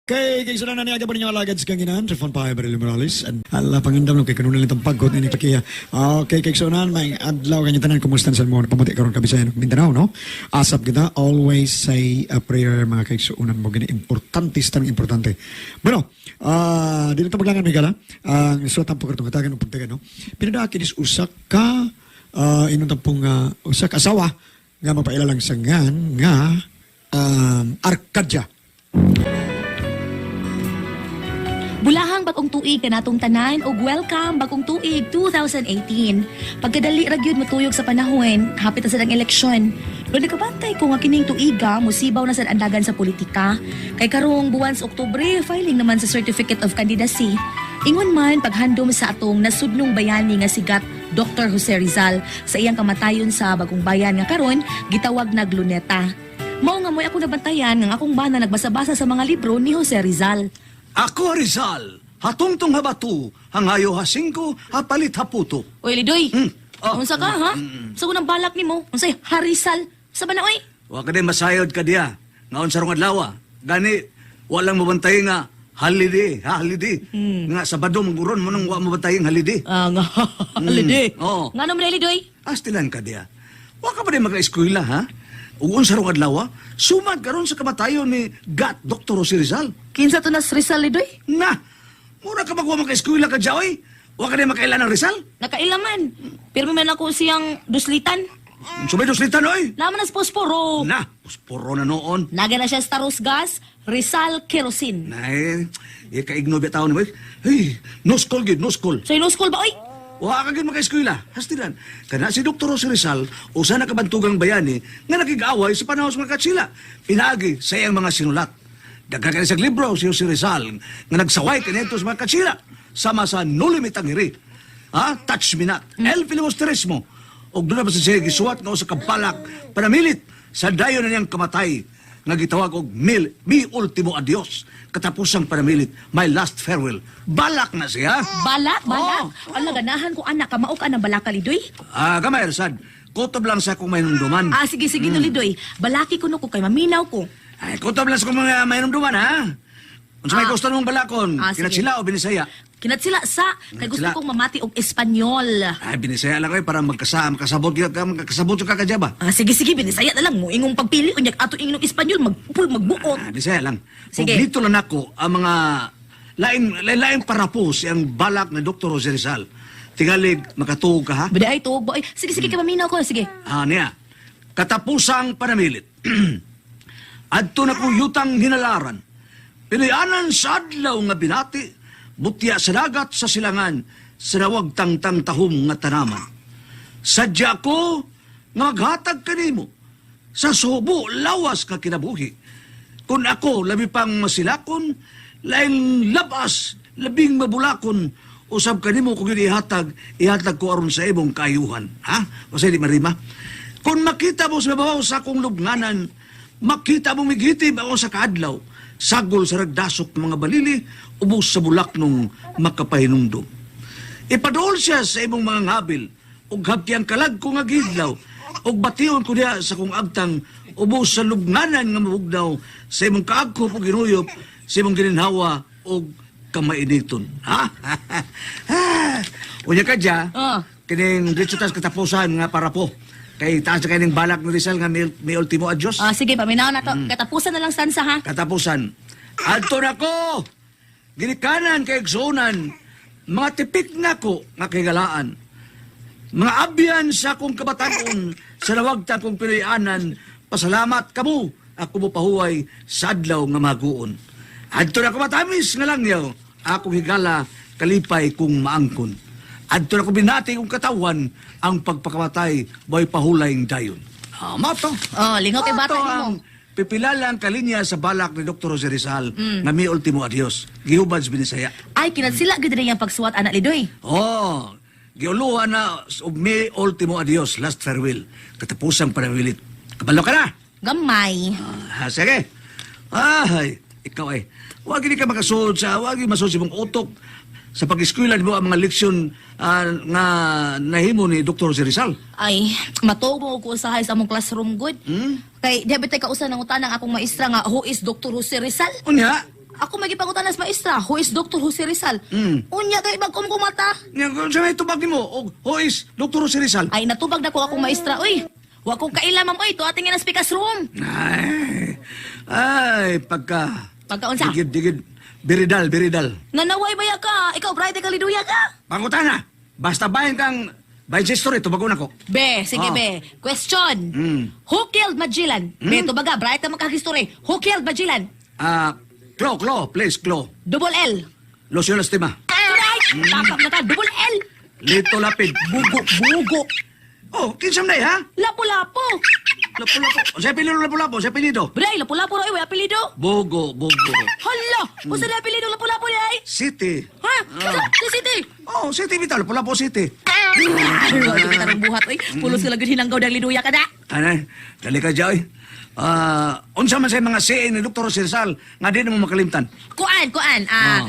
Kay kay sila na niya pa ninyo alagad sa kanginan, Trifon Payo Baril Morales, and ala pangandam no kay kanunan nitong pagkot ni Pakia. Okay, kay sunan may adlaw kanya tanan, kumusta sa mo pamati karon ka Bisayan ug Mindanao, no? Asap kita, always say a prayer, mga kaigsuonan mo gini importante sa tanang importante. Bueno, dili ta maglangan migala. Ang suwat ang pagkartong katagan ug pagtagan, no. Pinadaaki is usa ka inong tampong usa ka asawa nga mapailalang sangan nga Arcadia. Bulahang bagong tuig kanatong tanan ug welcome bagong tuig 2018. Pagkadali ra gyud motuyog sa panahon, hapit na sad ang eleksyon. Pero nakabantay ko nga kining tuiga musibaw na sad ang dagan sa politika. Kay karong buwan sa Oktubre, filing naman sa Certificate of Candidacy. Ingon man paghandom sa atong nasudnong bayani nga sigat Dr. Jose Rizal sa iyang kamatayon sa Bagong Bayan nga karon gitawag na Luneta. Mao nga mo'y ako nabantayan nga akong bana nagbasa-basa sa mga libro ni Jose Rizal. Ako Rizal, hatungtong habatu, hangayo hasingko, hapalit haputo. Oy, Lidoy. Oh. Unsa ka, ha? Sa unang balak nimo, unsay Harisal? Sa ba na, oy? Wa ka din masayod ka diya. Ngaon sa rong adlaw. Gani, walang mabantay nga holiday, ha, holiday. Nga Sabado manguron mo nang wa mabantay ang holiday. Ah, nga holiday. Oo. Ngano man Lidoy? Astilan ka diya. Wa ka pa din maka-eskwela, ha? Ug unsa rong adlaw, sumad karon sa kamatayon ni Gat Dr. Jose Rizal. Kinsa to nas Rizal, Lidoy? Na, mura ka magwa maka-eskwela ka diya, oy. Wa ka din makaila ng Rizal? Nakailaman. Pero man ako siyang duslitan. Sumay duslitan, oy. Naman nas posporo. Na, pusporo na noon. Naga na siya sa Taros Gas, Rizal Kerosene. Nay, eh, kaigno ba taon mo? Hey, no school gid, no school. So, ino school ba, oy? Wa ka gid makaeskwela. Hastilan. Kana si Dr. Jose Rizal, usa na kabantugang bayani nga nakig-away sa panahon sa mga katsila. Pinaagi sa iyang mga sinulat. Daghan kani sa libro si Jose Rizal nga nagsaway kaniadto sa mga katsila sama sa No Limit ang Hiri. Ha? Touch Me Not. El Filibusterismo. Og doon na ba sa siya gisuwat nga usa ka balak panamilit sa dayon na niyang kamatay nga gitawag og mil, mi ultimo adios, katapusang panamilit, my last farewell. Balak na siya. Balak, balak. Oo. Ala, ganahan ko, anak. Kamao ka ng balaka, Lidoy. Ah, gamay sad. Kutob lang sa akong mainumduman. Ah, sige, sige, no, Lidoy. Balaki ko no ko kay maminaw ko. Ay, kutob lang sa akong mga mainumduman, ha? Unsa may gusto mong balakon? Ah, sige. Kinatsila o Binisaya? Kinatsila sa kay gusto Kinatsila. kong mamati og Espanyol. Ay, Binisaya lang kayo para makasabot ka, makasabot ka kadya ba? Ah, sige, sige, Binisaya na lang mo. Ingong pagpili, unyag ato ingong Espanyol, magpul, magbuot. Ah, Bisaya lang. Sige. Kung dito lang ako, ang mga lain, lain, lain parapos ang balak ni Dr. Jose Rizal. Tingalig, makatuog ka, ha? Bada ay, tuog ba? Ay, sige, sige, kay maminaw ko. Sige. Ah, niya. Katapusang panamilit. Adto na ko yutang hinalaran. Pinayanan sa adlaw nga binati, butya sa dagat sa silangan, sa nawag tangtang tahom nga tanaman. Sadya ko nga maghatag kanimo sa subo lawas ka kinabuhi. Kung ako labi pang masilakon, laing labas, labing mabulakon, usab kanimo kung yun ihatag, ihatag ko aron sa imong kaayuhan. Ha? Basta di marima. Kung makita mo sa babaw sa akong lubnganan, makita mo migitib ako sa kaadlaw, sagol sa ragdasok ng mga balili, ubos sa bulak nung makapahinumdum. Ipaduol siya sa imong mga ngabil, ug habti ang kalag ko nga gidlaw, ug bation ko diha sa kong agtang ubos sa lubnganan nga mabugnaw sa imong kaagkop ug ginuyop, sa imong gininhawa ug kamainiton. Ha? Unya ka dya, kining diretso tas katapusan nga para po. Kay taas na kining balak ni Rizal nga may ultimo adios. Ah, sige, paminaw na to. Katapusan na lang stanza, ha? Katapusan. Adto na ko! Ginikanan kay igsuonan, mga tipik na ko nga kahigalaan. Mga abyan sa akong kabataon, sa nawagtan kong Pinoyanan, pasalamat kamo, ako mo pahuway sa adlaw nga maguon. Adto na ko matamis nga langyaw, akong higala, kalipay kong maangkon. Adto na ko binati kong katawan, ang pagpakamatay, boy pahulay dayon. Ah, mato. Oh, lingaw kay bata Ato nimo. ang pipilala ang kalinya sa balak ni Dr. Jose Rizal nga mi ultimo adios. Gihubad sa Binisaya. Ay, kinatsila gyud rin yung pagsuwat, anak Lidoy. Oh, giuluhan na og mi ultimo adios, last farewell. Katapusang panamilit. Kabalo ka na. Gamay. Ah, sige. Ay, ikaw ay. Wag gini ka makasuod sa, wag gini masuod sa imong utok sa pag-eskwela mo ang mga leksyon nga nahimo ni Dr. Jose Rizal. Ay, matuog mo ko usahay sa among classroom good. Kay di ba tay kausa ng utanang akong maestra nga who is Dr. Jose Rizal? Unya, Ako magipangutana sa maestra, who is Dr. Jose Rizal? Unya kay bag-om ko mata. Nya sa may tubag nimo og who is Dr. Jose Rizal? Ay, natubag na ko akong maestra, uy. Wa kong kaila, ma'am, uy. Tuwa tingin ang speaker's room. Ay, ay, pagka... Pagkaunsa? Digid, digid. Biridal, biridal. Nanaway ba ka? Ikaw, bright ka, liduya ka. Pangutana, basta bahin kang... Bahin sa history, tubagon ako. Be, sige Ah. be. Question. Who killed Magellan? Be, tubaga, bright ka makahistory. Who killed Magellan? Ah, Klo, Klo, please, Klo. Double L. Lucio Lastima. Right! Takap na ka, double L. Lito Lapid. Bugo, bugo. Oh, kinsam na eh, ha? Lapu-lapu. Lapu-lapu. Sa apelido, lapu-lapu. Sa apelido. Bray, lapu-lapu ra, uy, apelido. Bogo, bogo. Hala! Unsa na apelido lapu-lapu ni ay? City. Ha? Sa city. Oh, city bitaw. Lapu-lapu City. Ay, wala kita rong buhat, oy. Pulos ka lang yun, hinanggaw ng liduya ka na. Anay, dali ka dyan, oy. Ah, unsa man sa mga CA ni Dr. Jose Rizal nga di na mo makalimtan. Kuan, kuan. Oh.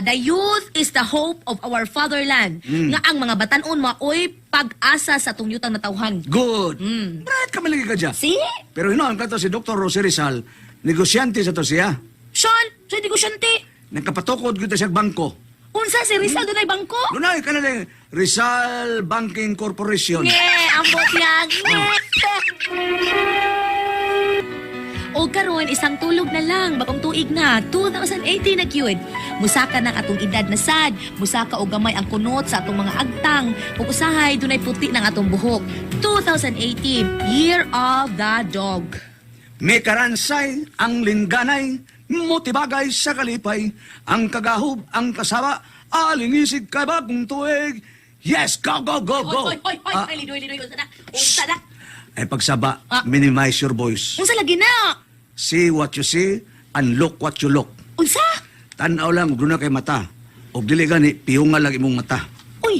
The youth is the hope of our fatherland. Nga ang mga batanon maoy pag-asa sa atong yutang natawhan. Good. Bright ka maligi ka dyan. See? Pero hinoon ka to si Dr. Jose Rizal, negosyante sa to siya. Sean, sa negosyante. Nagkapatukod gyud siya bangko. Unsa si Rizal dunay bangko? Dunay ka na lang, Rizal Banking Corporation. Nge, ambot yang. Nge. O karon isang tulog na lang bagong tuig na 2018 na gyud. Musaka ng atong edad na sad, musaka og gamay ang kunot sa atong mga agtang, ug usahay dunay puti ng atong buhok. 2018, Year of the Dog. May karansay ang lingganay, motibagay sa kalipay, ang kagahob, ang kasawa, alingisig kay bagong tuig. Yes, go, go, go, go! Hoy, hoy, hoy, Ah, hoy, lidoy, lidoy, unsa na? Unsa na? ay pagsaba, Ah. minimize your voice. Unsa lagi na? See what you see and look what you look. Unsa? Tanaw lang, ug duna kay mata. Ug dili gani, piyunga lang imong mata. Uy,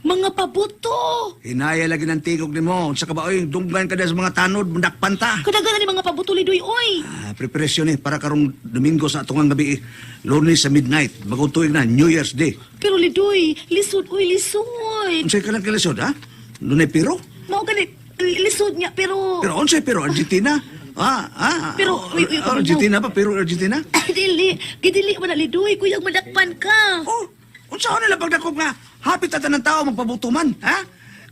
mga pabuto. Hinaya lagi ng tigog nimo. Unsa ka ba oy, dunggan ka na sa mga tanod, mundakpan ta. Kadaghan na ni mga pabuto lidoy, oy. Ah, preparasyon eh, para karong Domingo sa atong gabi eh. Lunes sa midnight, bagong tuig na, New Year's Day. Pero lidoy, lisod, uy, lisod. Unsay ka lang kilisod, ha? Dunay pero? Mao gani lisod niya pero Pero unsay pero Argentina? Ah, ah. Pero, uy, uy, Argentina pa pero Argentina? Ay, dili, gidili man na lidoy, kuyang madakpan ka. Oh, unsa nila pagdakop nga hapit ta ng tao magpabuto man, ha?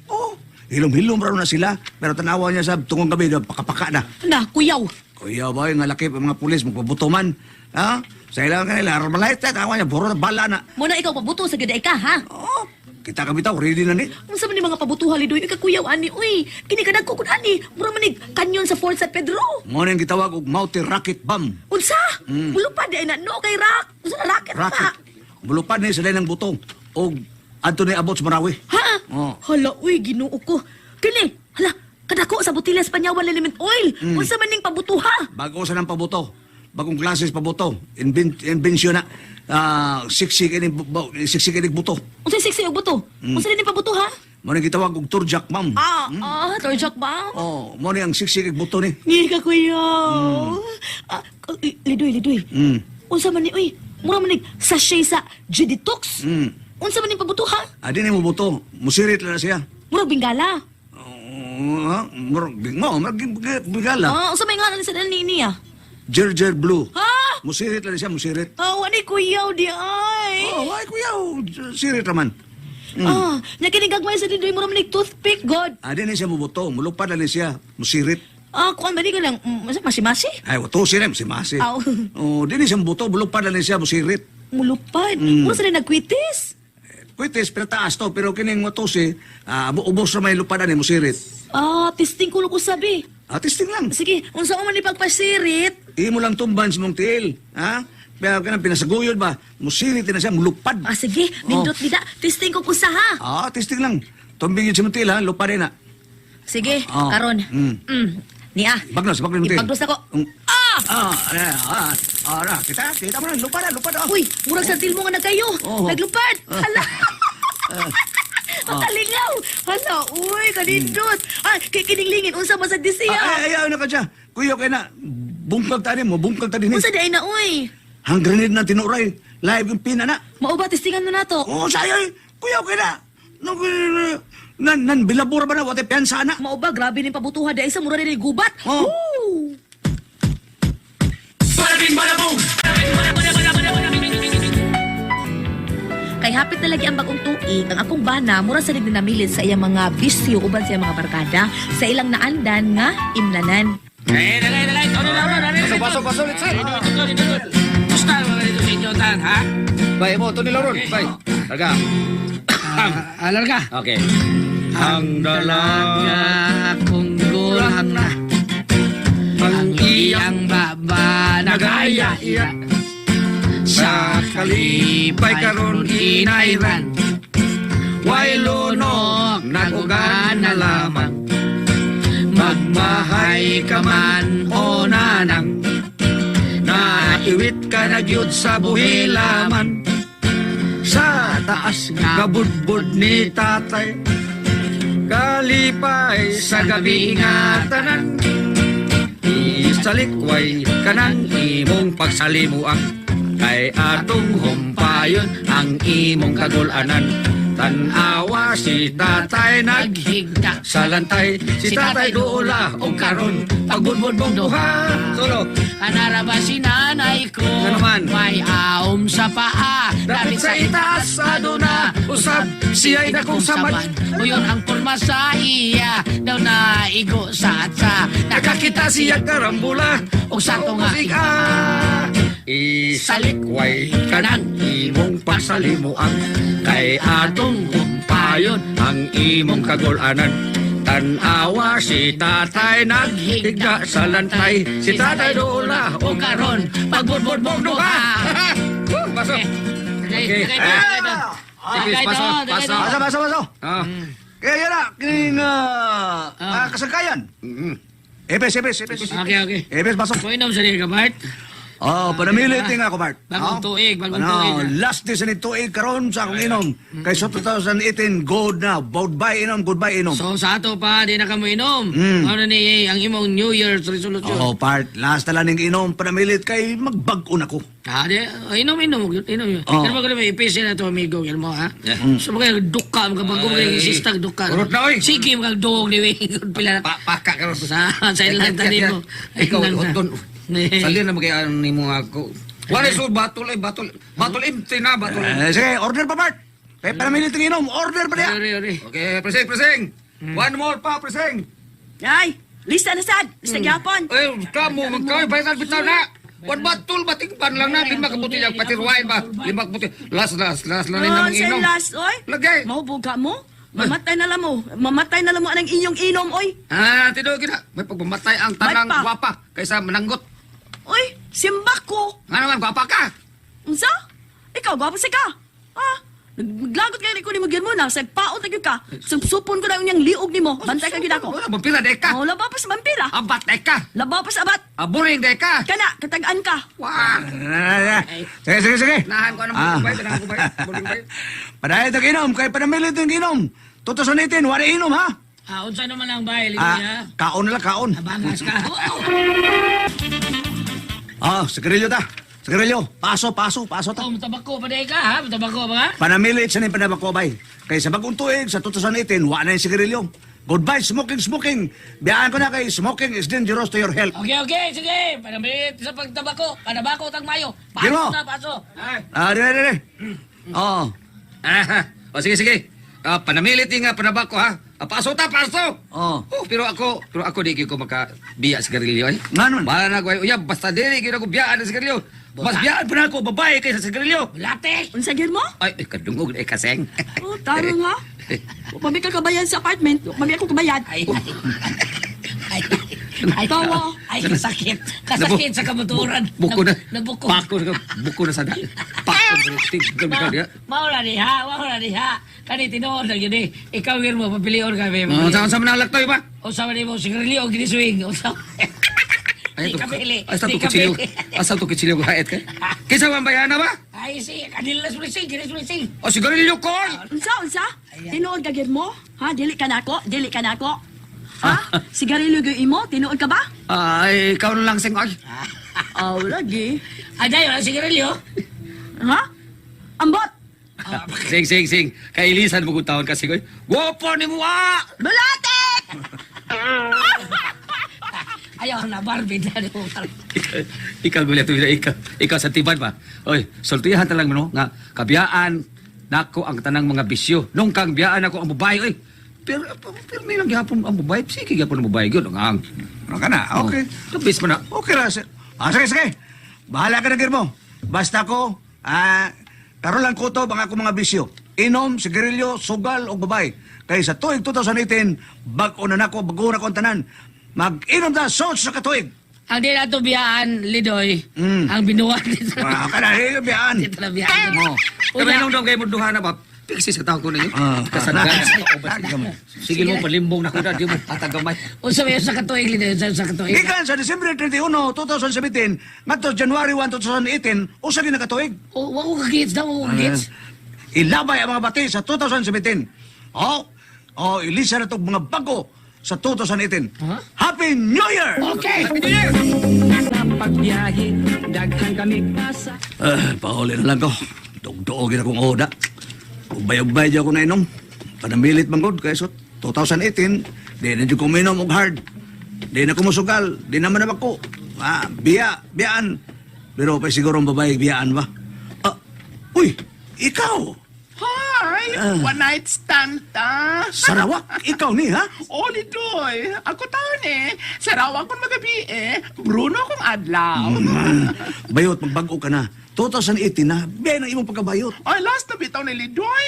Oh, hilom-hilom ra na sila, pero tanawa niya sa tungong gabi pakapaka na. Na, kuyaw. Kuya boy, nga laki pa mga pulis magpabuto man. Ha? Sa ilang kanila, armalite, tawa niya, buro na bala na. Mo na ikaw pabuto sa gyud ka, ha? Oh, kita ka bitaw, ready na ni. Unsa man ni mga pabutuha lidoy, ikaw kuyaw ani, uy. Kini kadag ko kun ani, mura man ni kanyon sa Fort San Pedro. Mo nang gitawag og Mauti Rocket Bomb. Unsa? Mulupad di ay na no kay rak. Unsa na racket pa? Rocket. Mulupad ni sa ng butong og adto ni abot sa Marawi. Ha? Oh. Hala, uy, Ginoo ko. Kini, hala, kadako sa botelya sa Panyawan Element Oil. Unsa man ning pabutuha? Bago sa nang pabuto. Bagong klases pabuto. Invention na. Ah, siksik ini siksik ini buto. Unsa siksi og buto? Unsa ning pabutuha? Mo nang gitawag og turjak ma'am. Ah, ah, torjak ba? Oh, mo ni ang siksik og buto ni. Ngi ka kuya. Ah, lidoy, lidoy. Unsa man ni uy, mura man ni sachet sa G-Detox. Unsa man ning pabutuha? Adi ni mo buto. Musirit lang na siya. Murag bingala. Oh, murag mo, murag bigala. Ah, unsa may ngalan sa dali niya? Jerjer Blue. Ha? Musirit lang na siya, musirit. Ah, wani kuyaw di ay. Oh, ay kuya, oh, sirit raman. Ah, nya kini gagmay sa lidoy mura man ni toothpick god. Adi ni siya mubuto, mulupad lang ni siya, musirit. Ah, kuan ba ni ka lang, masi-masi? Ay, wato siya si Masi. Aw. Oh, di ni siya mubuto, mulupad lang ni siya, musirit. Mulupad. Mura sa nagkwitis. Kwitis, pero taas to, pero kining watusi, ah, ubos na may lupadan ni musirit. Ah, testing ko ko sabi. Ah, testing lang. Sige, unsa man ni pagpasirit? Imo lang tumban sa mong tiil. Ha? Pero kanang pinasaguyod ba, musirit na siya, mulupad. Ah, sige, nindot gida. Testing ko kusa ha. Ah, testing lang. Tumbing yun sa mong tiil, ha? Lupad na. Sige, Ah. karon. Niya. Bagnos, bagnos mong tiil. Ipagnos ako. Ah! Ah, ah, ah, ah, ah, kita, kita mo na, lupad na, lupad na. Uy, murag sa til mo nga nagkayo. Oh. Naglupad. Hala. Makalingaw. Hala, uy, kanindot. Ah, kay kininglingin unsa man sa disiya. Ah, ay, ay, ay, na ka siya. Kuya, kay na, bungkag ta mo, bungkag ta din. Unsa di ay na uy? Hang grenade na tinuray, live yung pina na. Mao ba testingan mo nato? Oo, sayo, eh. Kuya, okay na. Nung, nan, nan, bilabura ba na, wate piyansa na. Mao ba grabe ning pabutuha di ay sa mura ni gubat. Oh. Woo! Bada bing, bada boom. Malapit na lagi ang bagong tuig, ang akong bana mura sa nagnanamilit sa iyang mga bisyo uban sa iyang mga barkada sa ilang naandan nga imnanan. Eh, dali, dali. Tony Lauro, dali. Pasok, pasok, pasok, let's Dito, dito, dito. Kumusta mga dito sa inyo, tan, ha? Bay mo, Tony Lauron. Bay. Larga. Ah, larga. Okay. Ang dalaga Kung gulang na ang iyang baba nagaya iya. sa kalipay karon inayran. Way lunok, nagugan na lamang. Magmahay ka man o nanang, naiwit ka na gyud sa buhilaman. Sa taas nga budbud ni tatay, kalipay sa gabi nga tanan. Isalikway kanang imong pagsalimuan, kay atong humpayon ang imong kagulanan. Tanawa si tatay Naghigda sa lantay, si tatay duula og karon pagbudbud mong duha. Solo. Anara ba si nanay ko? Ano man? May aom sa paa. Dapit sa itaas, aduna usab siya'y dakong samad. Uyon ang porma sa iya, daw naigo sa atsa. Nakakita siya karambula Og sa ato nga musika. Isalikway kanang imong pagsalimuan, kay atong humpayon ang imong kagulanan. Tanawa si tatay naghigda sa lantay, si tatay dula O og karon, pagbudbud mong duha. Woo, pasok. Okay, Okay. okay, Sige, pasok, pasok. Baso, baso, baso. Ah. Kaya yan na, kining kasangkayan. Ebes, ebes, ebes. Okay, okay. Ebes, baso. Painom sa niya ka, Bart. Oh, panamilit nga ako, Bart. Bagong Oh. tuig, bagong Ano, tuig. Mm. last day sa ni tuig karon sa akong inom. Kay sa 2018, good na. Goodbye inom, goodbye inom. So sa ato pa, di na ka mo inom. Ano ni ang imong New Year's resolution? Oh, part. Last na lang ning inom, panamilit kay magbag-o na ko. Ah, di, inom, inom, inom. Oh. Pero maganda may ipisi na to, amigo, yan mo, ha? So mga duka, mga bago mga sistag duka. Urot na, oy. Sige, mga duog ni Wing. Pila na. Paka karon. Sa ilang tanin mo. Ikaw, Ilang ta. Oton. Salin na magayaan ni mo ako. Wala so batol ay batol. Batol empty na batol. Eh, sige, order pa, Bart. Kay panamilit ng inom, order pa niya. Ori, ori. Okay, preseng, preseng. One more pa, preseng. Ay, lista na sad. Lista gyapon. Eh, kamo magkay bayad bitaw na. One batol batingpan lang na lima ka butilya pati wine ba. Lima ka butil. Last last last lang Oh, namang sa inom. last, oy. Lagay. Mahubog ka mo. Mamatay na lang mo. Mamatay na lang mo anang inyong inom, oy. Ah, tinuod gina. May pagmamatay ang tanang May pa. gwapa kaysa mananggot. Oy, simbak ko. Nga naman gwapa ka. Unsa? Ikaw, gwapo sa ka. Ah, naglagot kayo ko ni mo mo na. Sagpaot na gyud ka. Supsupon ko na unyang liog nimo. Bantay ka gyud ako. Wala vampira de ka. Oh, labaw pa sa vampira. Abat de ka. Labaw pa sa abat. Aburing de ka. Kana, katagaan ka. Wah. Sige, sige, sige. Nahan ko anong Ah. bay, nahan ko bay. Buling bay. Padayon ang inom, kay panamilit ng inom. 2018, wala inom, ha? Ah, unsa naman ang bahay, Ah, niya? kaon na lang, kaon. Abangas ka. Ah, sigarilyo ta. Sigarilyo. Paso, paso, paso ta. Oh, matabako pa di ka, ha? Matabako pa ka? Panamilit sa ning panabako, bay. Kay sa bagong tuig, sa 2018, wala na yung sigarilyo. Goodbye, smoking, smoking. Biyaan ko na kay smoking is dangerous to your health. Okay, okay, sige. Panamilit sa pagtabako. Panabako tag mayo. Paso Gino. na, paso. Ah, dire, dire. Oh. Ah, o sige sige. Ah, panamilit nga panabako ha. Ah, paso ta, paso. Oh. Oh, pero ako di gyud ko makabiya sa sigarilyo ay. Nga nun? Bahala na ko ay. Uyab, basta dili gyud ako biyaan sa sigarilyo. Mas biyaan pa na ako babae kaysa sa sigarilyo. Bulate. Unsa gyud mo? Ay, ay kadungog na ay kaseng. Oh, taro nga. Mami ka kabayan sa apartment. Mami ako kabayan. Ay, ay. Ay, ay, Tawa. ay, kasakit. Kasakit sa kamuturan. Buko na. Nabuko. Pako na. Buko na sada. Pako na. Tignan mo ka. Maura ni ha, maura ni ha. Kani tinuod lang yun eh. Ikaw yun mo, papilion kami. Oh, saan sa manalak tayo ba? O sa mo, sigarilyo o giniswing. O sa. Ay, Di to, kapili. asa Di to kutsilyo. kapili. Asa to kutsilyo ko haet ka? Kinsa man bayana ba? Ay, si, kanila sulising, giniswing. O sigarilyo ko. Unsa, unsa? Tinuod ka gyud mo? Ha, dili ka nako, dili ka nako. Ha? Sigarilyo gyud imo, tinuod ka ba? Ay, ikaw na lang sing ay. Aw, lagi. Ay, dayo, ang sigarilyo. Ha? Ambot! Sing, sing, sing. Kailisan mo kung taon kasi ko. Guwapo ni mo ah! Bulate! Ayaw na, Barbie na. Ikaw, ikaw, gulat, ikaw, ikaw sa tiban ba? Oy, sultihan talang mo, no? Nga, kabiyaan, Nako ang tanang mga bisyo. Nung kang biyaan ako ang babae, oy. Pero pero may lang gihapon ang babae. Sige gihapon ang babae gyud ang ang. Ano ka na? Okay. Oh, Tapis man na. Okay ra. Sige, sige. Bahala ka na, Girmo. Basta ko, karon lang kutob ang akong mga bisyo. Inom, sigarilyo, sugal, o babae. Kay sa tuig 2018, bag-o na nako, bago na ko ang tanan. Mag-inom ta, sots sa katuig. Ang di nato biyaan, Lidoy, ang binuwan dito. Ka na, eh, biyaan. Dito na biyaan. Oh. Kami nung dong kay mo duha na ba? Piksi sa tao ko ninyo. Kasadgan. Sige mo palimbong na ko na di mo patagamay. Unsa may sa katuig, Lidoy, unsa sa katuig? Gikan sa December 31, 2017, ngadto January 1, 2018, usa gyud na katuig. Oh, wa ko kagits daw, wa ko kagits. Ilabay ang mga bati sa 2017. Oh, oh, ilisa na itong mga bago sa 2018. Huh? Happy New Year! Okay. Pagbiyahe, daghan kami pasa. Pauli na lang ko. Dugduogin akong oda. Ubay-ubay di ako nainom. Panamilit man gud kay so 2018, di na jud ko minom og hard. Di na ko musugal, di na man ako. Biya, biyaan. Pero pa siguro ang babae biyaan ba? Uy, ikaw. Hi! One night stand ta. Sarawak, ikaw ni ha? Oh, Lidoy. Ako taon eh. Sarawak kong magabi eh. Bruno kong adlaw. Bayot, magbago ka na. 2018 na, biya ng imong pagkabayot. Ay, last na bitaw ni Lidoy.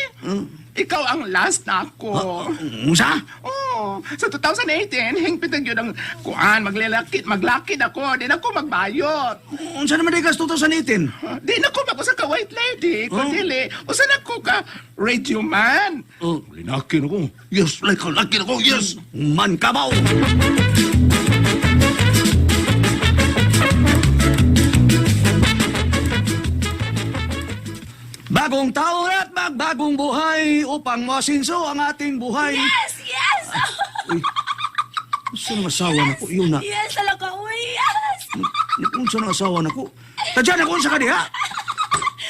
Ikaw ang last na ako. Unsa? Oh, sa 2018, hingpit ang yun ang kuan, maglalakit, maglakid ako, di na ako magbayot. Unsa naman di ka sa 2018? Di na ako mag-usa ka white lady, Oh. kundili, usa na ko ka radio man. Oh, linakin ako. Yes, like lakin ako. Yes, man kabaw. Bagong taon at magbagong buhay upang masinso ang ating buhay. Yes, yes! Unsa nang asawa na ko? Yun na. Yes, talaga. Uy, yes! Unsa nang asawa na ko? Tadya na ko unsa ka diha?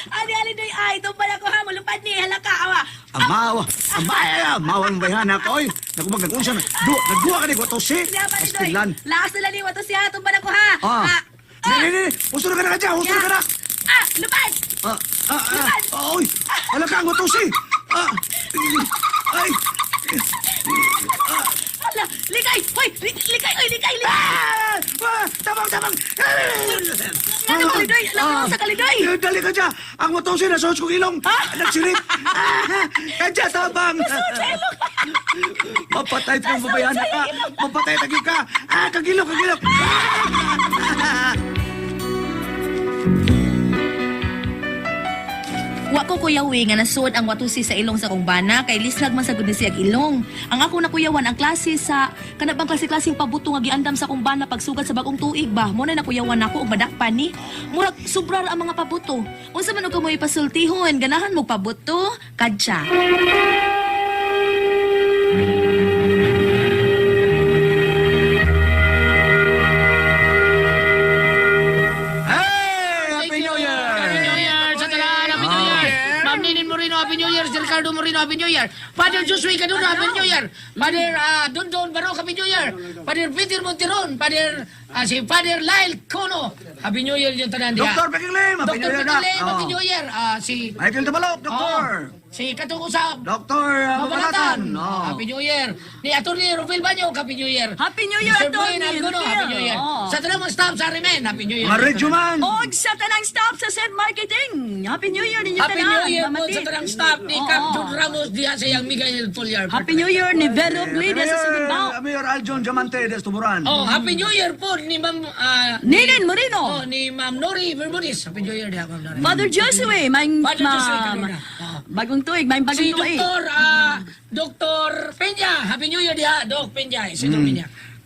Ali, ali, doy, ay, ito pala ko ha, mulupad ni, halaka, awa. Amawa, amaya, amawa ang bayhan ako oy. Naku mag unsa na. Du, nagduwa ka ni ko to si. Siya pa ni Doy. Astilan. Lakas na lang ni, wato siya, ito pala ko ha. Ah. Ni ni ni, husto na ka na kadya, husto na ka na. Lupad! Oy, ala ka ang utosi. Ay, Hala, likay! Hoy, likay, oy, likay, likay! Tabang, tabang. Ano ka, Lidoy? Alam mo sa kalidoy! Dali ka dyan. Ang utosi, nasuot kong ilong. Nagsirit. Kadya, tabang. Mapatay kang babayan ka. Mapatay tagi ka. Kagilok, kagilok. Wa ko kuyawi nga nasuod ang watusi sa ilong sa kong bana kay lislag man sa gud ni siyag ilong. Ang ako nakuyawan ang klase sa kana bang klase-klaseng pabuto nga giandam sa kong bana pagsugat sa bagong tuig ba. Mo na nakuyawan nako og madakpan ni. Murag sobra ra ang mga pabuto. Unsa man og kamoy pasultihon, ganahan mo pabuto, kadya. Hey, Happy New Year! Happy New Year sa tanan! Happy New Year! Ma'am Ninin Moreno, Happy New Year! Sir Ricardo Moreno, Happy New Year! Father Josue Caduro, Happy New Year! Father Dondon Barok, Happy New Year! Father Peter Monteron, Father, si Father Lyle Cono, Happy New Year yung tanan diha. Dr. Peking Lim, Happy Dr. New Year Peter na. Lim, Happy Oh. New Year! Si Michael Tabalok, Doktor. Oh, si Katong Usab, Doktor Mabalatan, Mabalatan. Oh. Happy New Year. Ni Atty. Rufil Banyo, Happy New Year. Happy New Year, Sir Brian Atty. Alguno, Happy New Year. Oh. Sa tanang mga staff sa Remen, Happy New Year. Mga Regio man. Og sa tanang staff sa Set Marketing. Happy New Year ninyo Happy tanan. New Year po Mamatit. sa tanang staff ni Oo. Cap John Ramos diha sa iyang Miguel Tulyar. Happy New Year ni Vero Blida sa Sugod Mayor Aljon Diamante des Tuburan. Oh, Happy New Year po ni Ma'am Ninin Moreno. Oh, ni Ma'am Nori Bermudez. Happy New Year diha Ma'am Nori. Father Josue, may Father Josue ma'am. Cadorna. Oo. Bagong tuig, may bagong Si tuig. Dr. Peña, Happy New Year diha, Doc Peña, Isidro Peña.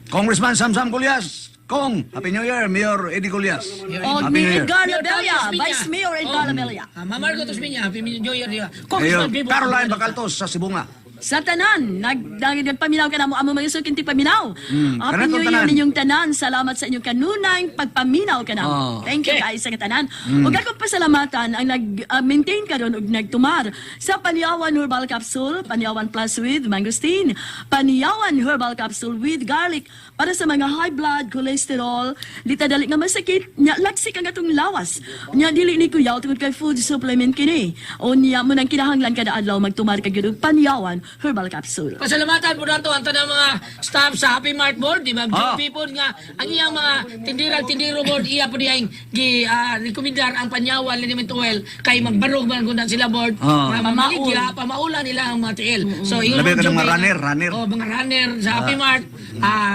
Congressman Samsam Golias. Kong, Happy New Year, Mayor Eddie Golias. Og Happy ni New Year. Edgar Mayor Labella, Carlos Piña. Vice Mayor Edgar Oh. Labella. Ma'am Margot Osmeña, Happy New Year diha. Mayor Congressman Bibo. Caroline Bacaltos sa Sibunga. Sa tanan, nagpaminaw ka na mo, amo mga kinti paminaw. Happy kanatong New Year tanan. ninyong tanan. Salamat sa inyong kanunay pagpaminaw ka na. Oh. Thank you guys sa tanan. Ug akong pasalamatan ang nag-maintain karon og nagtumar sa Paniawan Herbal Capsule, Paniawan Plus with Mangosteen, Paniawan Herbal Capsule with Garlic, Para sa mga high blood, cholesterol, di ta dali nga masakit, nya laksik ang atong lawas. Nya dili ni kuyaw tungod kay food supplement kini. O niya mo nang kinahanglan kada adlaw magtumar kag gyud og Panyawan Herbal Capsule. Pasalamatan po nato ang tanang mga staff sa Happy Mart Board, di ba? Ah. Joe po nga ang iyang mga tindirang tindiro board iya po diyang gi rekomendar ang Panyawan liniment oil kay magbarog man gud sila board. Ah. Nga mamaligya, pamaula nila ang mga tiil. So ingon Labi ka Joe ng mga P, runner, runner. Oh, mga runner sa Happy Mart.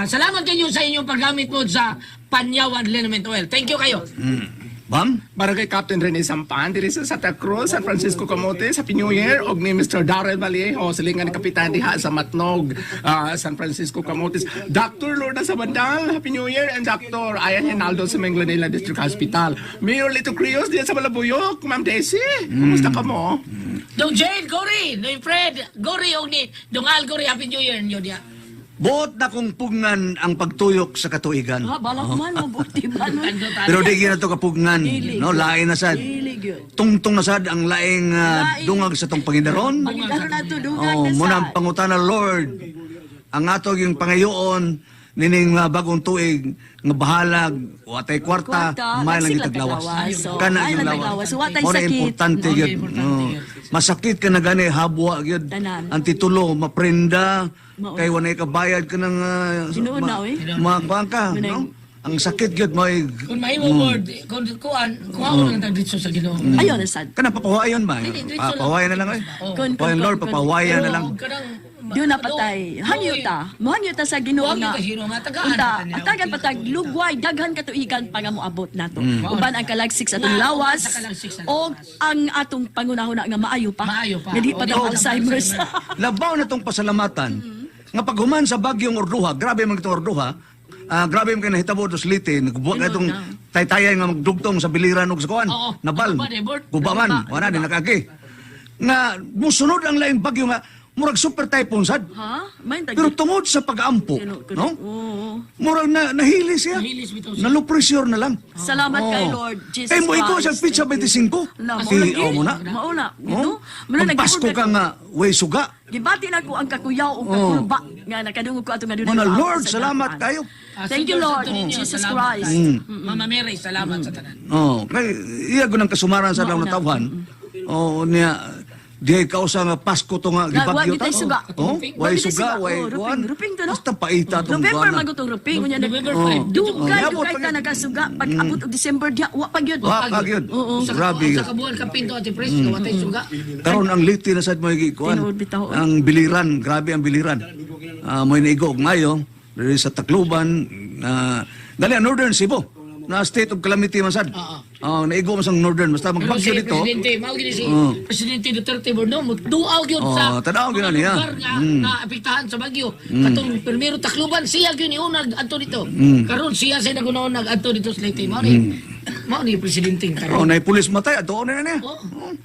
Salamat kayo sa inyong paggamit po sa Panyawan liniment oil. Thank you kayo. Bam? Barangay Captain Rene Sampan diri sa Santa Cruz, San Francisco Camote sa Happy New Year og ni Mr. Darrell Vallejo silingan ni kapitan diha sa Matnog, San Francisco Camotes. Dr. Lorna Sabandal, Happy New Year, and Dr. Ayan Hinaldo sa Minglanilla District Hospital. Mayor Lito Crios diha sa Malabuyok, Ma'am Daisy, kumusta ka mo? Dong Jane Gori, ni Fred Gori og ni Dong Al Gori, Happy New Year ninyo diha. Buot na kong pugnan ang pagtuyok sa katuigan. Ha, balak man, mabuti ba nun? Pero di gyud na to kapugngan, Dili. no? Lain na sad. Dili gyud. Tungtong na sad ang laing Laing. dungag sa tong Panginoon. Panginoon na to, dungag Oh, na muna ang sad. pangutana Lord. Ang ato yung pangayoon nining bagong tuig nga bahalag watay kwarta, Kwarta, may lang lagsig lang itaglawas. taglawas. So, Kana may yung lang lawas. taglawas. Watay Mao na sakit. importante Okay, gyud. importante No. gyud. Masakit ka na gani habwa gyud. Tanan. Ang titulo maprenda Mao. kay wanay kabayad ka ng Tinuod na, oy. makuan ka, Munang- no? Ang sakit gyud mo Kung mahimo board, kung kuan, kuhaon lang tag dito sa Ginoo. Ayaw na sad. Kana papahuwayon ba? Dili, diretso lang. Papahuwayan na lang oy. Oh. Pahuwayan Lord, papahuwayan na lang. Doon na patay. Hangyo ta. Mohangyo ta sa Ginoo Mohangyo nga. ta sa Ginoo nga, tagaan Unta, ta niya. atagan patag lugway daghan katuigan pa nga moabot nato. Mm. Uban ang kalagsik sa atong Nga, lawas sa kalagsik sa o lawas. ang atong pangunahuna nga maayo pa. Maayo pa. Nga di pa O, di daw pa daw Alzheimer's. Labaw na tong pasalamatan nga paghuman sa bagyong Orduha, grabe man itong Orduha, grabe man kay nahitabo dos Leyte, nagbuwa ka itong taytayay nga magdugtong sa biliran og sa kuan, Oo. nabal. Guba ni, Bert. Guba man, wala din nakaagi. Nga musunod ang laing bagyo nga murag super typhoon sad. Ha? May tag- Pero tungod sa pag-ampo, no? Oo. Murag na nahili siya. Nahilis bitaw siya. Nalo-pressure na lang. Salamat kay Oo. Lord Jesus Eh, mo ikaw Christ. sa pizza Thank you. 25. La, Si, maula, oh, mo na. Maula. Oh? No? Muna Magpasko ka nga, way suga. Gibati na ko ang kakuyaw o Oh. kakulba nga nakadungog ko atong adunay Mana maabot Lord, sa salamat dakuan. kayo. Thank you, Lord Jesus Christ. Mama Mary, salamat sa tanan. Oh, kay iya ko ng kasumaran sa daw Mauna. na tawhan. Oh, niya dihay kausa nga Pasko to nga Wa gibagyo gitay suga. Oh, Wa way gitay suga, way Oh, ruping, kuan. ruping to, no? Basta paita tong November buwan. magutong ruping unya November Oh. 5. Dugay Oh. dugay ta nakasuga pag abot og December diha wa pa gyud. Wa pa gyud. Oo. Grabe Sa gyud. kabuhan ka pinto ati presko, watay suga. Karon ang liti na sad mo kuan. Tinuod bitaw, oy. Ang biliran, grabe ang biliran. Mo'y naigo og mayo diri sa Tacloban, dali ang Northern Cebu. Na state of calamity man sad. Oh, naigo man sang Northern basta Pero magbagyo si dito. Presidente, mao gini si Oh. Presidente Duterte Borno, duaw gyud Oh, sa tanaw gyud mga na niya. lugar nga naapektahan sa bagyo. Katong primero Tacloban siya gyud ni unag adto dito. Karon siya sa nagunaon nag-adto dito sa Leyte. Mao ni presidente Oh, karon. nay pulis matay ato na niya. Oh.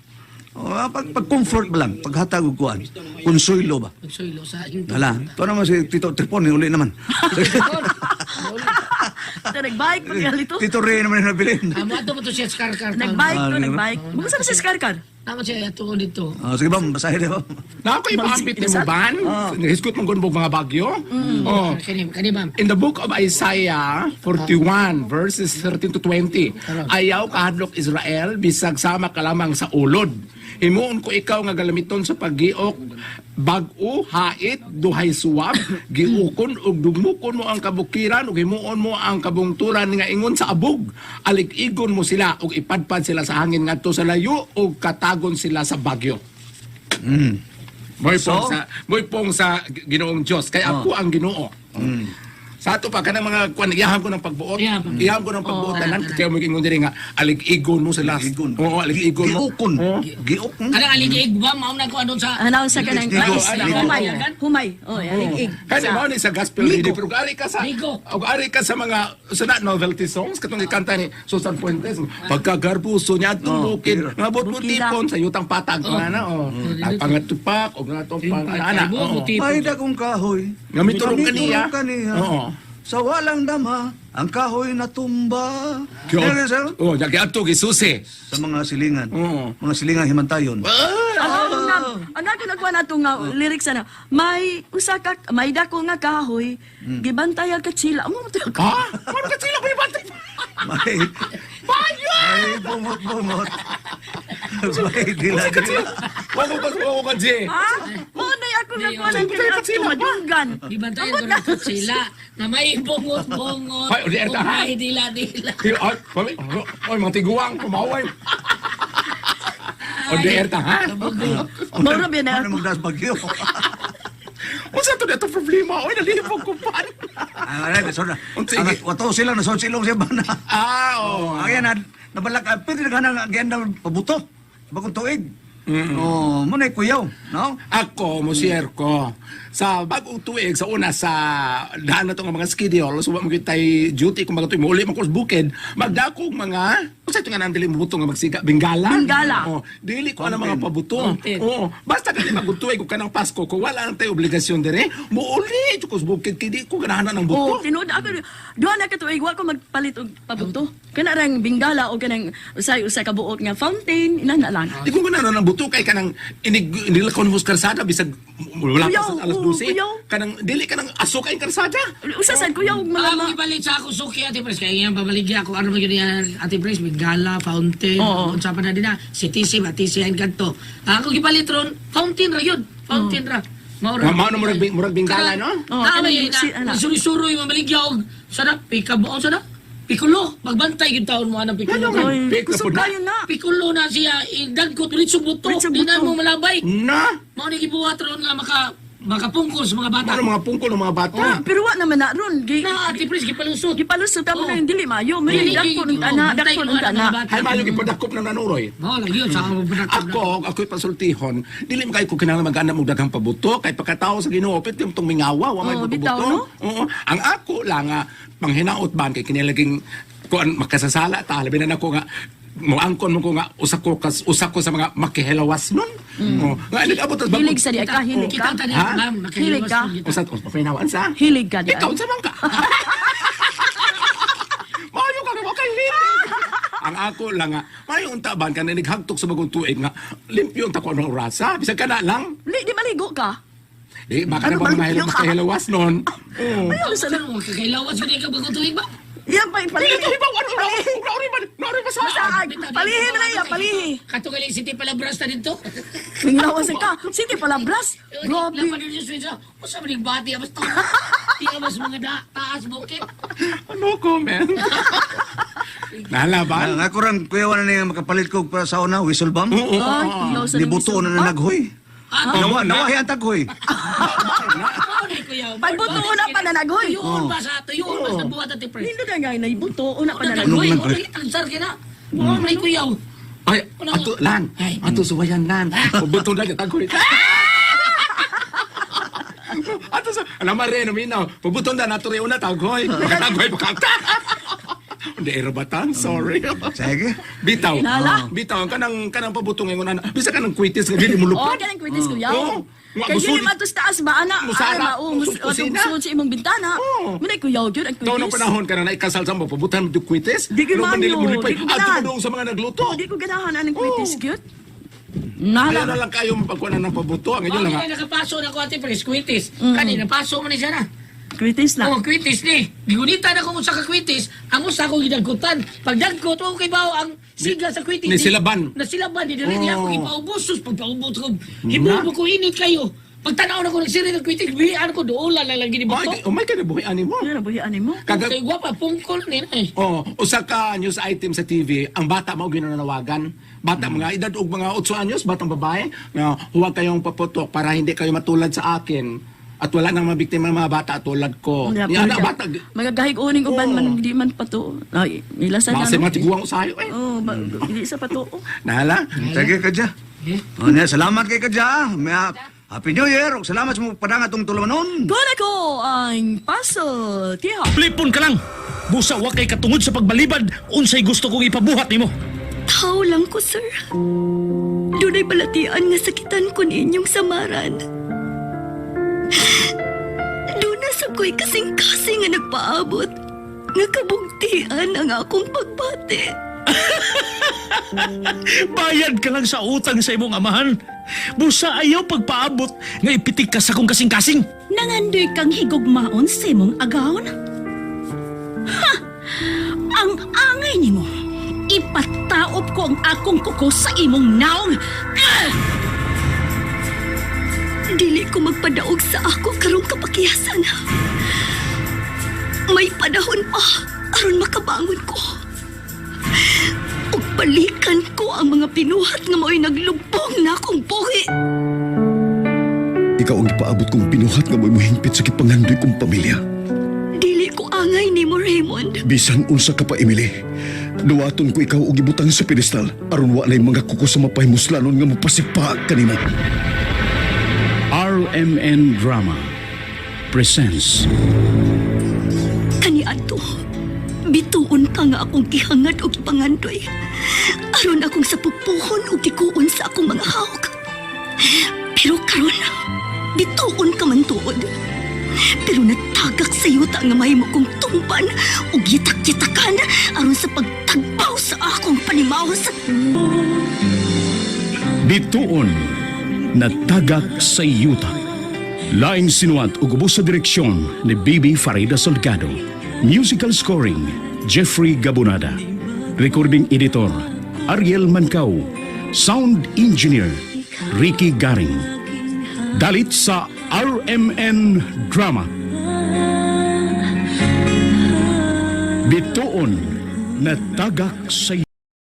Oh, pag comfort ba lang, paghatag og kuan. Konsuelo ba? Pagsulo sa hinto. Hala, ito naman si Tito Tripon, uli naman. Ta nagbike pa gyud dito. Tito Ray naman yung nabilin. Amo ato mo to siya sa karkar. Nagbike Ah, ko, nagbike. Musa ba si Skarkar? Tama siya ato dito. Ah, sige ba, basahin na ba? Na ako ipaapit ni mo ban. Hisgot mong gunbog mga bagyo. Oh. Kani kani ma'am. In the book of Isaiah 41 verses 13 to 20, ayaw kahadlok Israel bisag sama ka lamang sa ulod. Himuon ko ikaw nga galamiton sa paggiok bag-o hait duhay suwab giukon ug dugmukon mo ang kabukiran ug himuon mo ang kabungturan nga ingon sa abog alig-igon mo sila ug ipadpad sila sa hangin ngadto sa layo ug katagon sila sa bagyo. Moy pong sa moy pong sa Ginoong Dios kay ako ang Ginoo. Sa ato pa kanang mga kuan iyahan ko ng pagbuot. Iyahan. Iyahan ko ng pagbuot tanan kay mo ingon diri nga alig-igon mo sila. Alig-igon. Oo, alig-igon mo. Giukon. Giukon. Kanang alig-ig ba mao na ko andon sa Anaw sa kanang Ligo, mais, ligo. humay, humay. Oh, alig-ig. Kani mao ni sa gospel Ligo. reading pero ug ari ka sa Ligo. ug ari ka sa mga sa na novelty songs katong gikanta ni Susan Fuentes pagkagarbuso niya atong bukid nga Bukila. butipon sa yutang patag nga na oh. Ang pangatupak og nga atong pang ana. Buko, oo. tipo. May dagong kahoy. Nga miturong kaniya. Miturong kaniya. Oo. Sa walang dama, ang kahoy natumba. Kaya, sir, Oh, giadto gisusi. Sa mga silingan. Oo. Mga silingan himantayon. Ang Ang ako nakuha na itong lyrics ana. May usa ka may dako nga kahoy, gibantay ang katsila. Mo to. Ha? Ano ka sila may bantay? May Bayo! May bungot-bungot. May dila-dila. Wako ka, wako ka, Jay. Ha? Mo na ako nakuha ng Bantay kini katsila ato ba? madunggan. Gibantayan ko ng katsila na may bungot-bungot. Ay, udi, erta, ha? May dila-dila. Ay, ay, ay, mga tiguang, kumaway. O di erta, ha? Mao ra ba na Ano magdas bagyo? Unsa to na problema? Oy, nalibog ko pa. Ah, ay, sorry. Sige. Wato sila na silong siya ba na. Ah, oo. Ayan na nabalak ah, pwede na kanang agenda pabuto. Bagong tuig. Oh, mo na kuyaw, no? Ako, mo share ko. Sa bagong tuig, sa una sa daan na to nga mga schedule, so wa mo tay duty kung baga tuig, muuli man ko sa bukid, magdako og mga, unsa ito nga nang dili mo buto nga magsiga, Bengala. Bengala. Oh, dili ko alam mga pabuto. Fountain. Oo, basta kani bagong tuig ug kanang Pasko ko wala nang tay obligasyon dire, muuli jud ko sa bukid kay di ko ganahan ng buto. Oh, tinuod ako. Duha na ka tuig wa ko magpalit og pabuto. Kana rang bingala o kanang usay-usay ka buok nga fountain, ina na lang. Di ko ganahan ng buto kay kanang inig nilakon mo sa karsada bisag wala pa Kuyaw, sa alas oo, 12. kuyaw. Kanang dili kanang aso kay karsada. Usa sad kuyaw og mga Ang ibalit sa ako suki Ate Pres kaya iyang pamaligya ako ano man yun yan Ate Pres Bengala fountain Oo. unsa pa na din na CTC ba TC ang kanto. Ako gipalit ron fountain ra yun fountain ra. Mao ra. Mao na murag Bengala no? Oo, Tama kanang yun ana. na. Suri-suroy mamaligya og sana pikabuon sana pikulo magbantay gyud taon mo anang pikulo. Ano man? Oy, Pick na kusog po na. kayo na. Pikulo na siya idagkot ulit sa buto. Ulit sa Di na buto. mo malabay. Na. Mao ni gibuhat ron nga makapungkol sa mga bata. Ano mga pungkol ng mga bata? Oh, pero wa naman na ron. Gi, Na Ate Pres gipalusot. gipalusot mo Oo. na yung dili maayo. May Dili, dako ng oo, tana, bantay dako ko ng ang tana. mga bata. Hay mayo gipadakop ng nanuroy. Mao lang yun sa akong panakop na. Ako, ako'y pasultihon, dili man kayo ko kinahanglan mag-anam og daghang pabuto kay pagkatao sa Ginoo pit yung tong mingawa wa may Oo, buto-buto. bitaw, no? Oo. Ang ako lang nga panghinaot ban kay kinilaging kuan makasasala ta labi na nako nga moangkon mo ko nga usa ko sa mga makihilawas nun. Oo. Nga nag-abot tas Hilig sa di ay ka, hilig ka. Kita tanan, Ha? ma'am, Hilig makihilawas ka. nun kita. Usa usa pinawan sa. Hilig ka di ay. Ikaw sa man ka. Mayo ka wa kay hilig. Ang ako lang nga, mayo unta ban ka na naghagtok sa bagong tuig nga limpyo unta ko ang orasa, bisag kana lang. Li, di maligo ka. Di, baka Ano na ba ba? mahilap makahilawas nun? Oo. Ayaw sa Saan mo kakailawas yun ikaw bagong tuig ba? Yan pa Dili palihi. to hibaw, ano, nauri ba, nauri ba sa? Masaag. Palihi mo na iya, palihi. Kato galing City Palabras na dito. Minglawas ka. City Palabras. Grabe. Lapan yun yung switch. Usa man yung bati, abas to. Di abas mga da, taas bukit. Ano comment? Nalaban? Ang ako rang kuyaw na niya makapalit ko para sa una whistle bomb. Oo. Ay, kuyaw sa Nibuto na na naghoy. Ah, Nawa nawahi ang taghoy. Mao ni kuya. Pagbuto una pa na naghoy. Tuyuon ba sa tuyuon ba sa buhat Ate Pres? Nindot na nga naibuto una pa na naghoy. Naghoy, oh, tagsar ka na. Mao man kuya. Ay, ato lan. Ay. Ato suwayan lan. Buto na taghoy. Ato sa alam mo rin, uminaw. Pabuton na nato rin una taghoy. Taghoy pa ka. Hindi, erobatan, sorry. Sige. Bitaw. Nala. Bitaw, ang kanang pabutong ingon ana. Bisa kanang kwitis nga dili mo Oh, lupad. kanang kwitis kuyaw. Oo. Nga, Kay dili musud- man to sa taas ba ana? Musara. Ana, oh, mus Musud kusina. atong sud sa imong bintana. Oo. Munay kuyaw gyud ang Taon ng kwitis. panahon ka na naikasal sa mo, pabutan mo yung kwitis. Di ko Ano man dili maayo, mo lipay. di ko Adto ganahan. mo doon sa mga nagluto. Oh, di ko ganahan anang kwitis Oo. gyud. Kaya na Nala. lang kayo mapagkuha ng pabuto. Ang inyo Mao lang ni ha. nakapaso na ko Ate Pres, kwitis. Kani napaso man ni siya na. Kwitis na. Oh, kwitis ni. Gigunita na kung usa ka kwitis, ang usa ko gidagkutan. Pagdagkot wa ko kay bawo ang sigla sa kwitis. Ni silaban. Na silaban di diri niya ako Oh. gipaubos sus pagpaubos ko. Himubo ko init kayo. Pagtanaw na ko nagsiri ng kwitis, bihan ko doula lang lang ginibuto. Oh, may kinabuhi ani mo. Yan ang buhi ani mo. Kaga, Kay gwapa pungkol ni na eh. oh, usa ka news item sa TV, ang bata mao ginananawagan. Bata mga edad og mga 8 anyos, batang babae, nga huwag kayong paputok para hindi kayo matulad sa akin. At wala nang mabiktima ng mga bata tulad ko. Yeah, Ni ana bata. Mga gahig uning uban Oo. man di man pato. Ay, nila sa Mga sa mga tiguang usayo eh. Oh, ba, di sa pato. Nahala? Sige kadya. Oh, niya, salamat kay kadya. May Happy New Year. Ug salamat sa mga padangat tong tulumanon. Kuna ko ang puzzle. Tiha. Lipon ka lang. Busa wa kay katungod sa pagbalibad unsay gusto kong ipabuhat nimo. Tao lang ko, sir. Dunay balatian nga sakitan ko ninyong samaran. Doon sa ko'y kasing-kasing nga nagpaabot nga kabugtian ang akong pagbati. Bayad ka lang sa utang sa imong amahan. Busa ayaw pagpaabot nga ipitik ka sa kong kasing-kasing. Nangandoy kang higugmaon sa imong agawon? Ha! Ang angay nimo. Ipataob ko ang akong kuko sa imong naong. Ah! Dili ko magpadaog sa ako karong kapakiyasan. May panahon pa aron makabangon ko. Ug balikan ko ang mga pinuhat nga mao'y naglubong na akong buhi. Ikaw ang ipaabot kong pinuhat nga mo'y muhingpit sa gipangandoy kong pamilya. Dili ko angay nimo, Raymond. Bisan unsa ka pa, Emily. Duwaton ko ikaw og ibutang sa pedestal aron wa nay mga kuko sa mapahimuslanon nga mopasipa kanimo. RMN Drama presents Kaniadto, bituon ka nga akong gihangad og gipangandoy. Aron akong sapupuhon og gikuon sa akong mga hawk. Pero karon, bituon ka man tuod. Pero natagak sa yuta nga mahimo kong tumban og yitak-yitakan aron sa pagtagbaw sa akong panimaos. Bituon na Tagak sa Yuta. Laing sinuwat ug ubos sa direksyon ni Bibi Farida Solgado. Musical scoring, Jeffrey Gabunada. Recording editor, Ariel Mancao. Sound engineer, Ricky Garing. Dalit sa RMN Drama. Bituon na Tagak sa